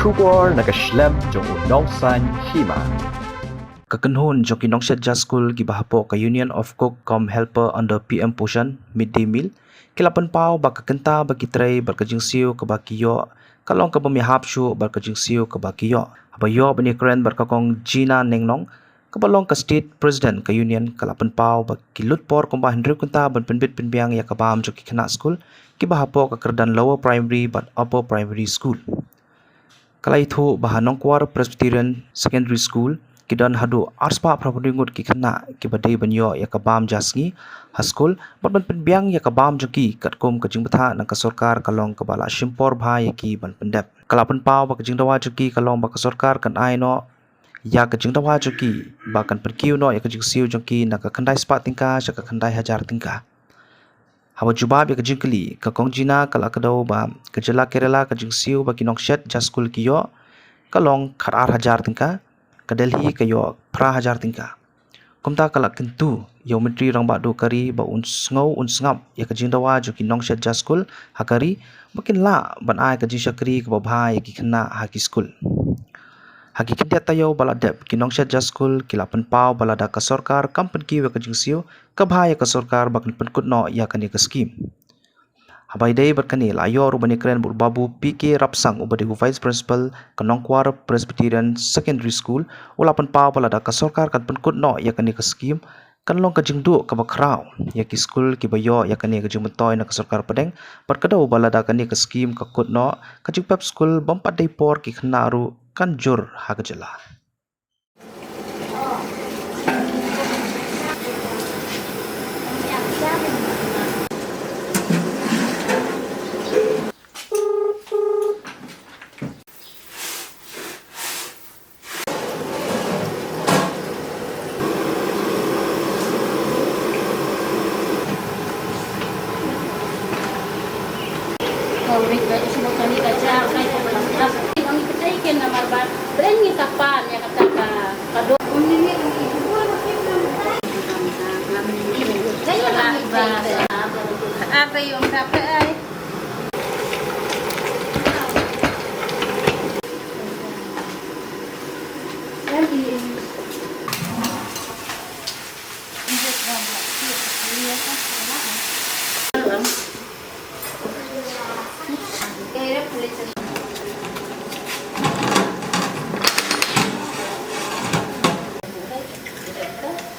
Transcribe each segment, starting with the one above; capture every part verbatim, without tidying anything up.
Khubor na ka shlem jong u nongsan hima. Ka kynhun jong ki nongshet ja skul kiba hapoh ka Union of Cook cum Helper under P M Poshan Midday Meal ki la pynpaw ba ka kynta ba ki trei bad ka jingsiew kaba ki ïoh ka long kaba ym ïahap shuh bad ka jingsiew kaba ki ïoh. Haba ïoh ban ïakren bad ka Kong Gina Nengnong, kaba long ka State President ka Union, ka la pynpaw ba ki lut por kumba hynriew kynta ban pynbit pynbiang ïa ka bam jong ki khynnah skul kiba hapoh ka kyrdan Lower Primary bad Upper Primary School. Ka la ïathuh ba ha Nongkwar Presbyterian Secondary School ki don haduh arspah phra phew ngut ki khynnah kiba dei ban ïoh ïa ka bam ja sngi ha skul bad ban pynbiang ïa ka bam jong ki katkum ka jingbthah na ka sorkar ka long kaba la shim por bha ïa ki ban pyndep. Ka la pynpaw ba ka jingdawa jong ki ka long ba ka sorkar kan ai noh ïa ka jingdawa jong ki ba kan pynkiew noh ïa ka jingsiew jong ki na ka khyndai spah tyngka sha ka khyndai hajar tyngka. Haba jubab ïa ka jingkylli, ka Kong Gina ka la kdew ba ka jylla Kerala ka jingsiew ba ki nongshet ja skul ki ïoh ka long khat ar hajar tyngka, ka Delhi ka ïoh phra hajar tyngka. Kumta ka la kyntu ïa u Myntri Rangbah Duh ka ri ba un sngew un sngap ïa ka jingdawa jong ki nongshet ja skul ha ka ri ba kin lah ban ai ka jingshakri kaba bha ïa ki khynnah ha ki skul. Ha ki khyndiat taïew ba la dep, ki nongshet ja skul ki la pynpaw ba lada ka sorkar kam pynkiew ïa ka jingsiew, ka bha ïa ka sorkar ba kan pynkut noh ïa kane ka skim. Haba ïadei bad kane, la ïoh ruh ban ïakren bad u Babu P K Rapsang uba dei u Vice Principal ka Nongkwar Presbyterian Secondary School, u la pynpaw ba lada ka sorkar kan pynkut noh ïa kane ka skim, kan long ka jingduh kaba khraw ïa ki skul kiba ïoh ïa kane ka jingmyntoi na ka sorkar pdeng, bad ka daw ba lada kane ka skim ka kut noh, ka jingpep skul bym pat dei por ki khynnah ruh kan jur ha ka jylla.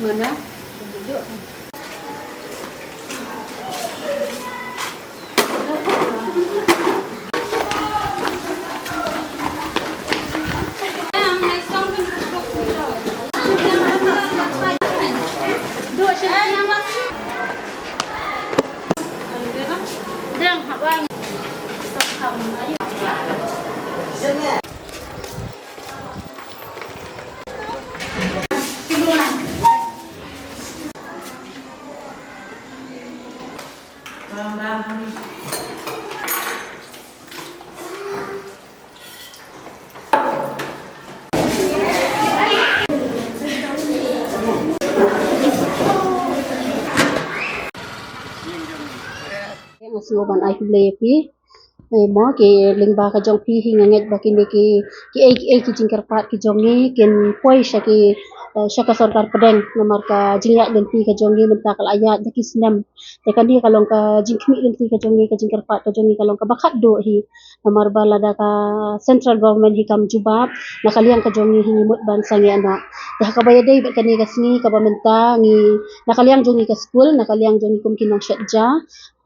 Mana? Nga sngew ban ai khublei ïa phi. Eh, mo ki lyngba ka jong phi hi nga ngeit ba kine ki, ki ei ki ei ki jingkyrpad ki jong ngi kin poi sha ki, eh, sha ka sorkar pdeng namar ka jingïaid lynti ka jong ngi mynta ka la ïaid da ki snem. Te kane ka long ka jingkhmih lynti ka jong ngi, ka jingkyrpad ka jong ngi ka long kaba khatduh hi. Namar ba lada ka central government hi kam jubab, na ka liang ka jong ngi hi ngi mut ban sangeh noh. Te ha kaba ïadei bad kane ka sngi kaba mynta ngi, na ka liang jong ngi ka skul, na ka liang jong ngi kum ki nongshet ja,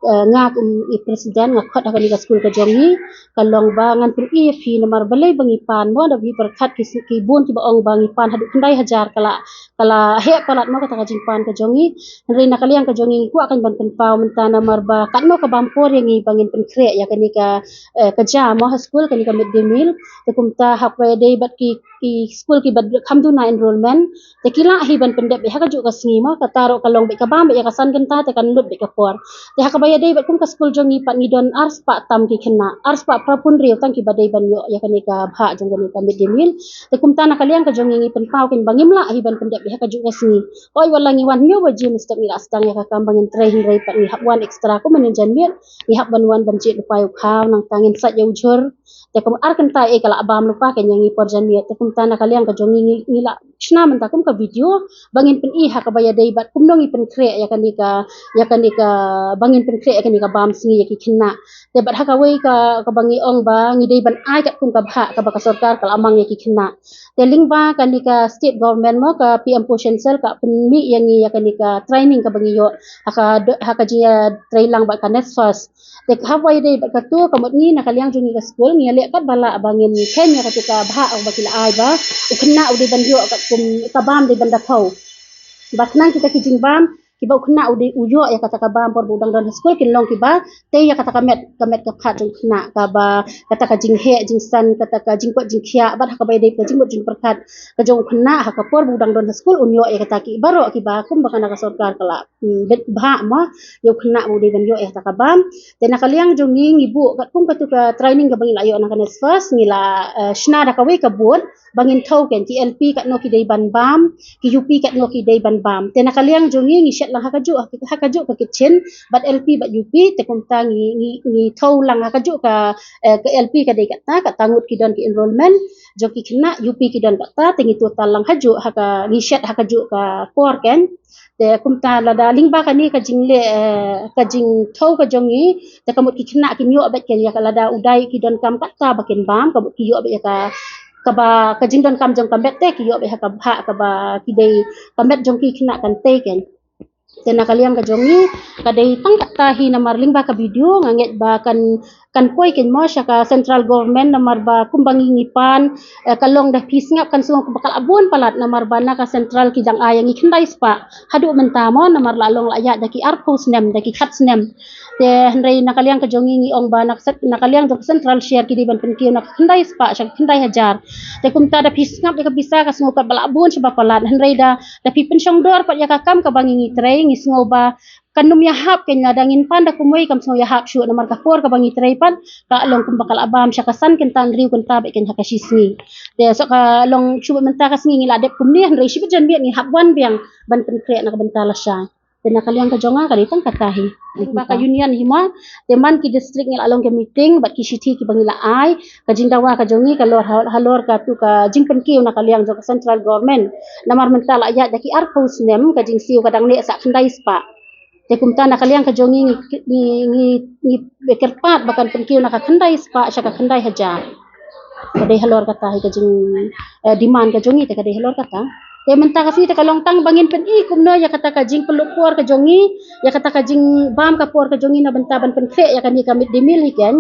eh, nga kum i president nga khot ha kane ka skul ka jong ngi, ka long ba ngan pyni ïa phi namar balei ba ngi pan mo da phi pyrkhat ki, ki bun kiba ong ba ngi pan haduh khyndai hajar ka la, ka la heh palat mo kata ka jingpan ka jong ngi. Hynrei na ka liang ka jong ngi ngi kwah kan ban pynpaw mynta namar ba katno ka bam por ïa ngi ba ngin pynkhreh ïa kane ka, eh, ka ja mo ha skul kane ka midday meal. Te kumta ha kaba ïadei bad ki, ki skul kiba kham duna enrollment, te ki lah hi ban pyndep beit ha kajuh ka sngi mo, kata ruh ka long beit ka bam beit ïa ka san kynta te kan lut beit ka por. Te ha kaba ïadei bad kum ka skul jong ngi pat ngi don arspah tam ki khynnah, arspah phra phew hynriew tang kiba dei ban ïoh ïa kane ka bhah jong kane ka midday meal. Te kumta na ka liang ka jong ngi ngi pynpaw kein ba ngim lah hi ban pyndep beit ha kajuh ka sngi. Hooid wat la ngi wan hynñiew baje mynstep ngi la sdang ïa ka kam ba ngin trei hynrei pat ngi hap wan extra kum mynnin janmiet, ngi hap ban wan ban jied lypa ïa u khaw nangta ngin sait ïa u jhur. Te kum ar kynta eh ka la bam lypa kein ïa ngi por janmiet. Te kumta na ka liang ka jong ngi ngi la shna mynta kum ka video ba ngin pyni ha kaba ïadei bad kumno ngi pynkhreh ïa kane ka ïa kane ka ba ngin pynkhreh ïa kane ka bam sngi ïa ki khynnah. Te bad ha kawei ka kaba ngi ong ba ngi dei ban ai katkum ka bhah kaba ka sorkar ka la mang ïa ki khynnah. Te lyngba kane ka state government mo ka P M Poshan Cell ka pynmih ïa ngi ïa kane ka training kaba ngi ïoh ha ka ha ka jingïatreilang bad ka NESFAST. Te haba ïadei bad katu ka mut ngi na ka liang jong ngi ka skul ngi ïaleh katba lah ba ngin kheiñ ïa katu ka bhah ba ki la ai ba u khynnah u dei ban ïoh katkum ka bam dei ban da thew. Ba khnang kita ki jingbam kiba u khynnah u dei u ïoh ïa kata ka bam por ba u dang don ha skul kin long kiba tei ïa kata ka met ka met ka phad jong u khynnah kaba kata ka jingheh jingsan kata ka jingkoit jingkhiah bad ha kaba ïadei ka jingmut jingpyrkhat ka jong u khynnah ha ka por ba u dang don ha skul un ïoh ïa kata ki baroh kiba kumba kane ka sorkar ka la bit bha mo ïa u khynnah ba u dei ban ïoh ïa kata ka bam. Te na ka liang jong ngi ngi buh katkum katu ka training kaba ngi la ïoh na ka NESFAST ngi la shna da kawei ka bud ba ngin thew kein ki L P katno ki dei ban bam ki U P katno ki dei ban bam. Te na ka liang jong ngi ngi shet lang ha kajuh ha kajuh ka kitchen bad L P bad U P te kumta ngi ngi ngi thew lang ha kajuh ka ka L P ka dei kata kata ngut ki don ki enrollment jong ki khynnah U P ki don kata te ngi total lang hajuh ha ka ngi shet ha kajuh ka por kein. Te kumta lada lyngba kane ka jingleh ka jingthew ka jong ngi te ka mut ki khynnah kin ïoh bad kein ïa ka lada u dei ki donkam kata ba kin bam ka mut ki ïoh bad ïa ka kaba ka jingdonkam jong ka met te ki ïoh bad ha ka bhah kaba ki dei ka met jong ki khynnah kan tei kein. Te na ka liang ka jong ngi ka dei tang kata hi namar lyngba ka video nga ngeit ba kan kan poi kein mo sha ka central government namar ba kumba ngi ngi pan ka long da phi sngap kan sngew kumba ka la bun palat namar ba na ka central ki dang ai ïa ngi khyndai spah haduh mynta mo namar la long la ïaid da ki arphew snem da ki khat snem. Te hynrei na ka liang ka jong ngi ngi ong ba na ka liang jong ka central share ki dei ban pynkiew na ka khyndai spah sha ka khyndai hajar. Te kumta da phi sngap ïa ka pisa ka sngew katba la bun sha ba palat hynrei da da phi pynshong dor pat ïa ka kam kaba ngi ngi trei ngi sngew ba kan nym ïahap kein lada ngin pan da kumwei kam sngew ïahap shuh namar ka por kaba ngi trei pat ka long kumba ka la bam sha ka san kynta hynriew kynta bad kein ha ka shi sngi. Te so ka long shuh mynta ka sngi ngi la dep kumne hynrei shi bad janmiet ngi hap wan biang ban pynkhreh na ka bynta lashai. Te na ka liang ka jong nga ka dei tang kata hi. Ba ka union hi ma te man ki district ngi la long ka meeting bad ki shithi kiba ngi la ai ka jingdawa ka jong ngi ka lor halor katu ka jingpynkiew na ka liang jong ka central government. Namar mynta la ïaid da ki arphew snem ka jingsiew ka dang neh sa khyndai spah. Te kumta na ka liang ka jong ngi ngi ngi ngi kyrpad ba kan pynkiew na ka khyndai spah sha ka khyndai hajar. Ka dei halor kata hi ka jing demand ka jong ngi te ka dei halor kata. Te mynta ka sngi te ka long tang ba ngin pyni kumno ïa kata ka jingpynlut por ka jong ngi ïa kata ka jingbam ka por ka jong ngi na bynta ban pynkhreh ïa kane ka mid day meal hi kein.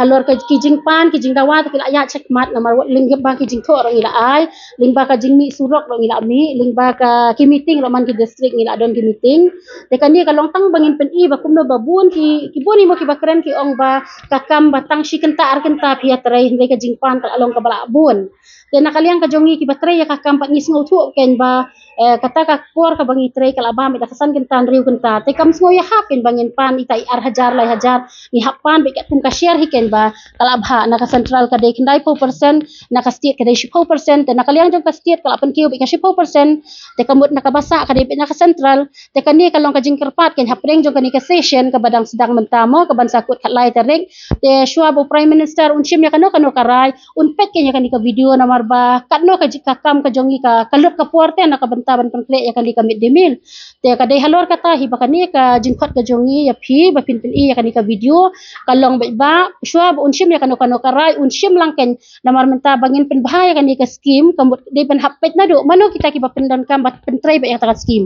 Halor ka ki jingpan ki jingdawa te ki la ïaid shakhmat namar wat lyngba ki jingthoh ruh ngi la ai lyngba ka jingmih surok ruh ngi la mih lyngba ka ki meeting ruh man ki district ngi la don ki meeting. Te kane ka long tang ba ngin pyni ba kumno ba bun ki ki bun imo kiba kren ki ong ba ka kam ba tang shi kynta ar kynta phi ïatrei hynrei ka jingpan ka la long kaba la bun. Te na ka liang ka jong ngi kiba trei ïa ka kam pat ngi sngewthuh kein ba kata ka por kaba ngi trei ka la bam da ka san kynta hynriew kynta te kam sngew ïahap kein ba ngin pan ita i ar hajar lai hajar ngi hap pan bad katkum ka share hi kein ba ka la bha na ka central ka dei khyndai phew percent na ka state ka dei shiphew percent te na ka liang jong ka state ka la pynkiew bad ka shiphew percent. Te ka mut na ka basa ka dei bad na ka central. Te kane ka long ka jingkyrpad kein hapdeng jong kane ka session kaba dang sdang mynta mo kaban sa kut khatlai tarik. Te shuwa ba u Prime Minister un shim ïa kano kano ka rai un peit kein ïa kane ka video namar ba katno ka kam ka jong ngi ka lut ka por te na ka bynta ban pynkhreh ïa kane ka mid day meal. Te ka dei halor kata hi ba kane ka jingkhot ka jong ngi ïa phi ba phin pyni ïa kane ka video ka long bad ba shuwa ba un shim ïa kano kano ka rai un shim lang kein namar mynta ba ngin pynbha ïa kane ka skim ka mut dei ban hap peit naduh mano kita kiba pyndonkam ba pyntrei bad ïa kata ka skim.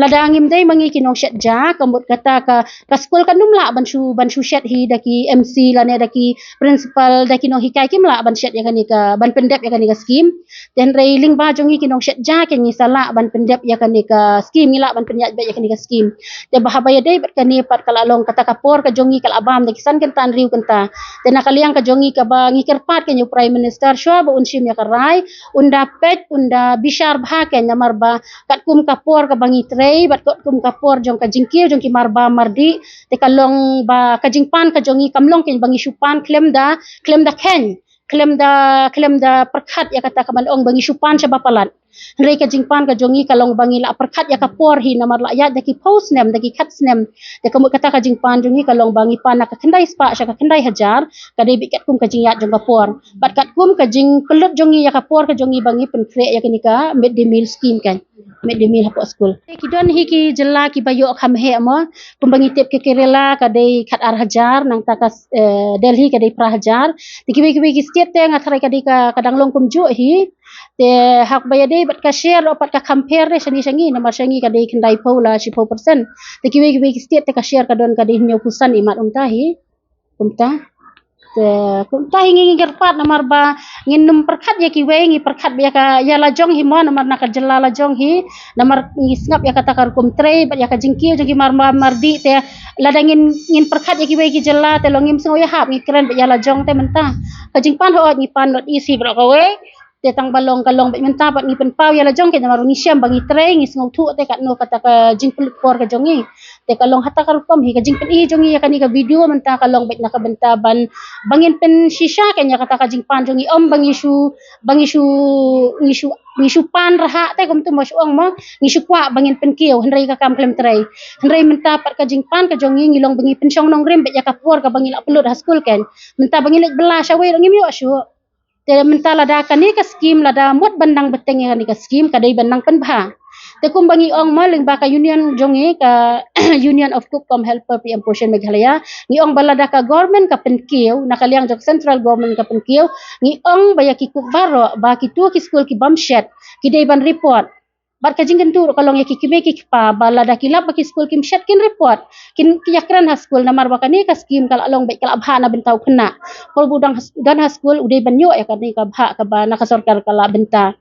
Lada ngim dei ma ngi ki nongshet ja ka mut kata ka ka skul kan nym lah ban shu ban shu shet hi da ki M C lane da ki principal da ki nonghikai kim lah ban shet ïa kane ka ban pyndep ïa kane ka skim. Te hynrei lyngba jong ngi ki nongshet ja kein ngi sa lah ban pyndep ïa kane ka skim ngi lah ban pynïaid bad ïa kane ka skim. Te ba haba ïadei bad kane pat ka la long kata ka por ka jong ngi ka la bam da ki san kynta hynriew kynta. Te na ka liang ka jong ngi kaba ngi kyrpad kein ïa u Prime Minister shuwa ba un shim ïa ka rai un da peit un da bishar bha kein namar ba katkum ka por kaba ngi trei bad katkum ka por jong ka jingkiew jong ki marbam mardih. Te ka long ba ka jingpan ka jong ngi kam long kein ba ngi shu pan khlem da khlem da kheiñ khlem da, khlem da pyrkhat ïa kata ka ban ong ba ngi shu pan sha ba palat. Hynrei ka jingpan ka jong ngi ka long ba ngi la pyrkhat ïa ka por hi, namar la ïaid da ki phew snem, da ki khat snem. Te ka mut kata ka jingpan jong ngi ka long ba ngi pan na ka khyndai spah sha ka khyndai hajar, ka dei beit katkum ka jingïaid jong ka por. Bad katkum ka jingpynlut jong ngi ïa ka por ka jong ngi ba ngi pynkhreh ïa kane ka mid day meal scheme kan. Mid day meal hapoh skul. Te ki don hi ki jylla kiba ïoh kham heh mo, kumba ngi tip ka Kerala ka dei khat ar hajar, nangta ka, eh, Delhi ka dei phra hajar. Te kiwei kiwei ki state te nga tharai ka dei ka, ka dang long kumjuh hi. Te haba ïadei bad ka share ruh pat ka compare de sha ngi sha ngi, namar sha ngi ka dei khyndai phew la shiphew percent. Te kiwei kiwei ki state te ka share ka don ka dei hynñiew phew san imat kumta hi. Kumta. Te kumta hi ngi ngi kyrpad namar ba ngin nym pyrkhat ïa kiwei, ngi pyrkhat ba ïa ka, ïa la jong hi mo, namar na ka jylla la jong hi. Namar ngi sngap ïa kata ka rukom trei bad ïa ka jingkiew jong ki mar mar mardi, te lada ngin, ngin pyrkhat ïa kiwei ki jylla te long ngim sngew ïahap, ngi kren bad ïa la jong te mynta. Ka jingpan hooid ngi pan North East hi baroh kawei. Te tang ba long ka long bad mynta bad ngi pynpaw ïa la jong ki, namar ngi shem ba ngi trei, ngi sngewthuh te katno kata ka jingpynlut por ka jong ngi. Te ka long hata ka rukom hi ka jingpyni jong ngi ïa kane ka video mynta ka long bad na ka bynta ban, ba ngin pynshisha kan ïa kata ka jingpan jong ngi, ym ba ngi shu, ba ngi shu, ngi shu, ngi shu pan rhah te kumta mo shu ong mo, ngi shu kwah ba ngin pynkiew, hynrei ka kam khlem trei. Hynrei mynta pat ka jingpan ka jong ngi, ngi long ba ngi pynshong nongrim bad ïa ka por kaba ngi la pynlut ha skul kan. Mynta ba ngi leit bylla shawei ruh ngim ïoh shuh. Te mynta lada kane ka scheme, lada mut ban nang bteng ïa kane ka scheme, ka dei ban nang pynbha. Te kumba ngi ong mo, lyngba ka union jong ngi, ka Union of Cook cum Helper P M Poshan Meghalaya, ngi ong ba lada ka government ka pynkiew, na ka liang jong central government ka pynkiew, ngi ong ba ïa ki cook baroh, ba kito ki skul ki bym shet, ki dei ban report. Bad ka jingkyntu ruh ka long ïa ki kmie ki kpa ba lada ki lap ba ki skul kim shet kin report, kin ïakren ha skul, namar ba kane ka scheme ka la long bad ka la bha na bynta u khynnah. Por ba u dang ha, dang ha skul u dei ban ïoh ïa kane ka bha kaba na ka sorkar ka la bynta.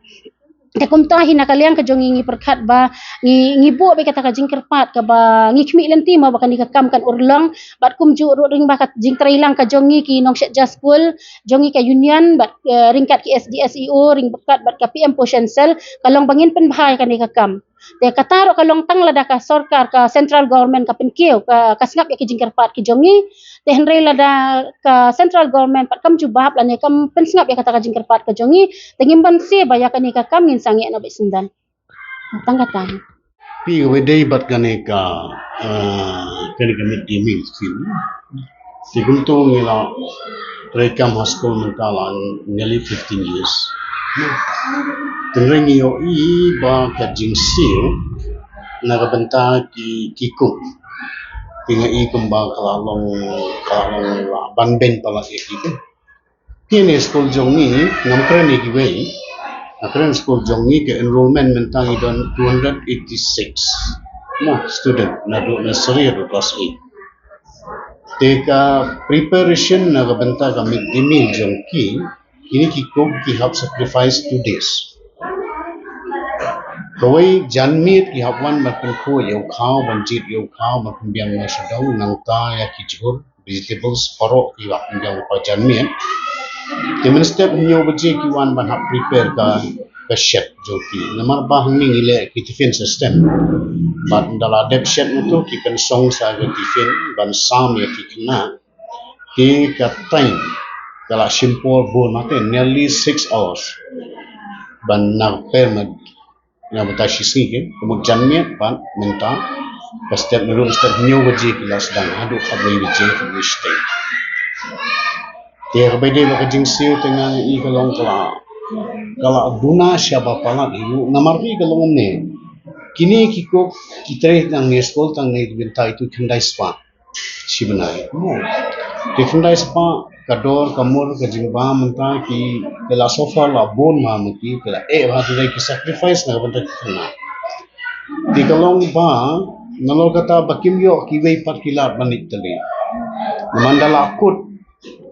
Te kumta hi na ka liang ka jong ngi ngi pyrkhat ba ngi, ngi buh bad kata ka jingkyrpad kaba ngi khmih lynti mo ba kane ka kam kan urlong. Bad kumjuh ruh lyngba ka jingtrei lang ka jong ngi ki nongshet ja skul, jong ngi ka union bad, eh, ryngkat ki S D S E O, ryngkat bad ka P M Poshan Cell, ka long ba ngin pynbha ïa kane ka kam. Te kata ruh ka long tang lada ka sorkar, ka central government ka pynkiew, ka, ka sngap ïa ki jingkyrpad ki jong ngi. Te hynrei lada ka central government pat kam jubab lane kam pynsngap ïa kata ka jingkyrpad ka jong ngi, te ngim banse ba ïa kane ka kam ngin sangeh na bad syndan. Tang kata. Phi kaba dei bad kane ka, eh, kane ka mid day meal scheme. Te kumto ngi la treikam ha skul mynta la nearly fifteen years. Tynrai ngi ïohi ba ka jingsiew na ka bynta ki, ki cook. Te nga i kumba ka la long, ka la long la ban beiñ palat ïa ki. Kine skul jong ngi, ngam kren ïa kiwei. Nga kren skul jong ngi ka enrollment mynta ngi don two hundred eighty-six. Mo, student, naduh nursery haduh class eight. Te ka preparation na ka bynta ka mid day meal jong ki, kine ki cook ki hap sacrifice two days. Kawei janmiet ki hap wan ban pynkhuid ïa u khaw, ban jied ïa u khaw, ban pynbiang noh shadoh, nangta ïa ki jhur, vegetables, paralok ki hap pynbiang lypa janmiet. Te mynstep hynñiew baje ki wan ban hap prepare ka, ka shet jong ki. Namar ba hangne ngi leh ki tiffin system. Bad ynda la dep shet mynta ki pynsong sa ka tiffin ban sam ïa ki khynnah. Te ka time ka la shim por bun, mate nearly six hours ban nang prepare. Nga mynta shi sngi, ka mut janmiet bad mynta ka step, naduh step hynñiew baje ki la sdang haduh khatwei baje khatwei shiteng. Te kaba dei ba ka jingsiew te nga i ka long ka la, ka la duna sha ba palat hi ruh, namar ba ka long kumne. Kine ki cook ki trei tang ne skul tang ne bynta itu khyndai spah shi bnai. Te khyndai spah ka dor ka mur ka jingbam mynta ki, ki la suffer la bun ma, ma ki, ki la eh bha, ki sacrifice na ka bynta ki khynnah. Te ka long ba nalor kata ba kim ïoh kiwei pat ki lad ban leit tylli. Namar ynda la kut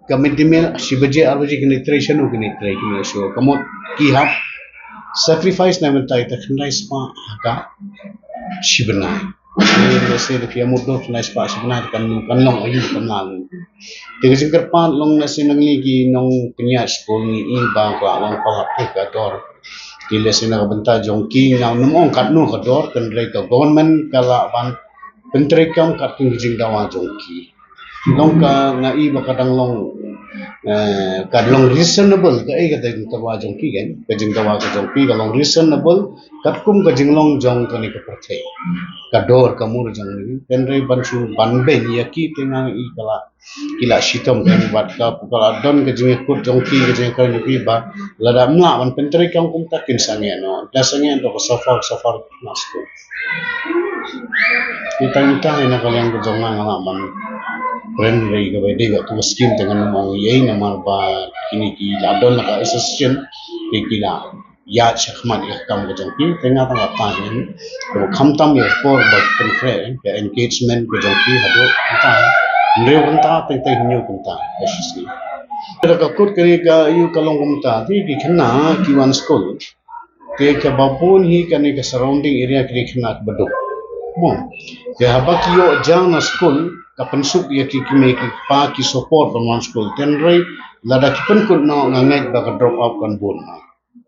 ka mid day meal, shi baje ar baje kine trei, shano kine trei, kine shuh. Ka mut ki hap sacrifice na bynta ita khyndai spah ha ka shi bnai. Lehse da ki ïa mut dor khyndai spah shi bnai, kan, kan long aïu, kan long. Te ka jingkyrpad long lehse na ngi ki nongpynïaid skul ngi i ba ka long palat te ka dor. Te lehse na ka bynta jong ki, ngam nym ong katno ka dor, hynrei ka government ka lah ban pyntreikam katkum ka jingdawa jong ki. Long ka, nga i ba ka dang long Eh, ka long reasonable, ka ei ka jingdawa jong ki kan, ka jingdawa ka jong ki ka long reasonable katkum ka jinglong jong kane ka pyrthei. Ka dor ka mur jong ngi, hynrei ban shu ban beiñ ïa ki te nga i ka la, ki la shitom kan, bad ka pu ka la don ka jingkut jong ki, ka jingkut jong ki ba lada mla ban pyntrei kam kumta kin sangeh noh, da sangeh noh ka suffer, suffer na skul. Kita kita ina ka liang ka jong nga nga la ban ren rei ka bai dei ba tu skim te ngan ong ïa i namar ba kini ki la don la ka association ki ki la ïa shakhmat ïa kam ka jong ki te nga tang la ta hin. Ko kham tam ïa por ba kin kre ka engagement ka jong ki hadu ta. Nreu kan ta teng teng nyu kan ta. Ka shisni. Ka kut kani ka yu ka long kumta ti ki khynnah ki wan skul. Te kaba bun hi kane ka surrounding area kine khynnah ba duk. Mo. Te haba ki ïoh jang na skul ka pynsuk ïa ki kmie ki kpa ki support ban wan skul. Hynrei lada ki pynkut noh nga ngeit ba ka drop out kan bun.